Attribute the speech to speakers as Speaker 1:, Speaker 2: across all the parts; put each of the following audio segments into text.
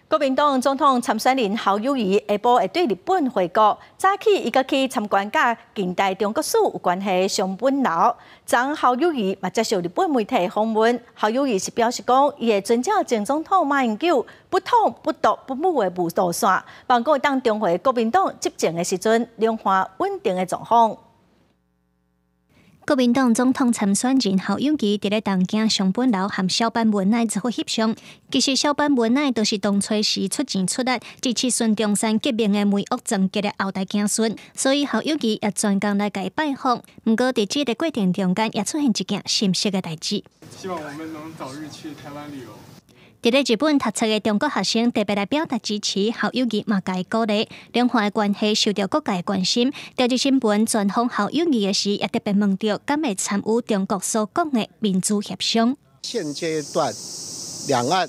Speaker 1: 國民黨總統參選人侯友宜下晡會對日本回國，早起伊閣去參觀佮近代中國史有關係的松本樓。昨侯友宜嘛接受日本媒體訪問，侯友宜是表示講，伊會遵照前總統馬英九不統不獨不武的路線，望講會當重回國民黨執政的時陣，兩岸穩定的狀況。
Speaker 2: 國民黨總統參選人侯友宜佇咧東京松本樓和小坂文乃做伙翕相。其實小坂文乃就是當初時出錢出力支持孫中山革命的梅屋藏吉的後代子孫，所以侯友宜也專工來共伊拜訪。毋過佇這个過程中間，也出現一件心適的代誌。
Speaker 3: 希望我們能早日去台灣旅遊。
Speaker 2: 佇咧日本讀冊的中國學生特別來表達支持，侯友宜嘛共伊鼓勵，兩岸的關係受到各界關心。朝日新聞專訪侯友宜的時，也特別問著，敢會參與中國所講的民主協商。
Speaker 4: 現階段兩岸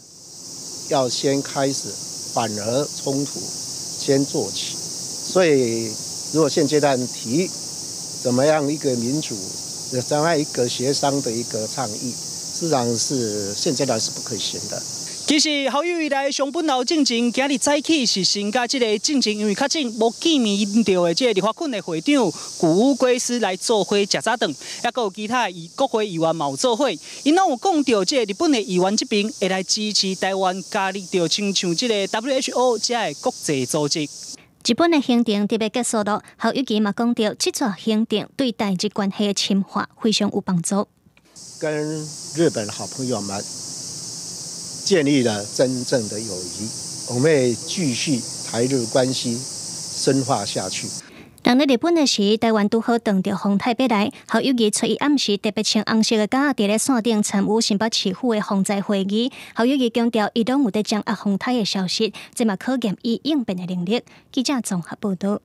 Speaker 4: 要先開始緩和衝突，先做起。所以如果現階段提怎麼樣一個民主，怎樣一個協商的一個倡議，事實上是現階段是不可行的。
Speaker 5: 其實侯友宜來松本樓進前，今日早起是先佮這个進前因為確診無見面著的這个立法院的會長谷屋圭司來做伙食早頓，抑閣有其他的國會議員嘛有做伙，𪜶攏有講著這个日本的議員這邊會來支持台灣加入著親像這个 WHO 這个國際組織。
Speaker 2: 日本的行程特別結束了，侯友宜嘛講著，這逝行程對台日關係的深化非常有幫助。
Speaker 4: 跟日本好朋友們建立了真正的友誼，我們會繼續台日關係深化下去。
Speaker 2: 佇咧日本的時，台灣拄好撞著風颱欲來，侯友宜初一暗時特別穿紅色的甲佇咧線頂參與新北市府的防災會議。侯友宜強調，伊攏有佇掌握風颱的消息，這嘛考驗伊應變的能力。記者綜合報導。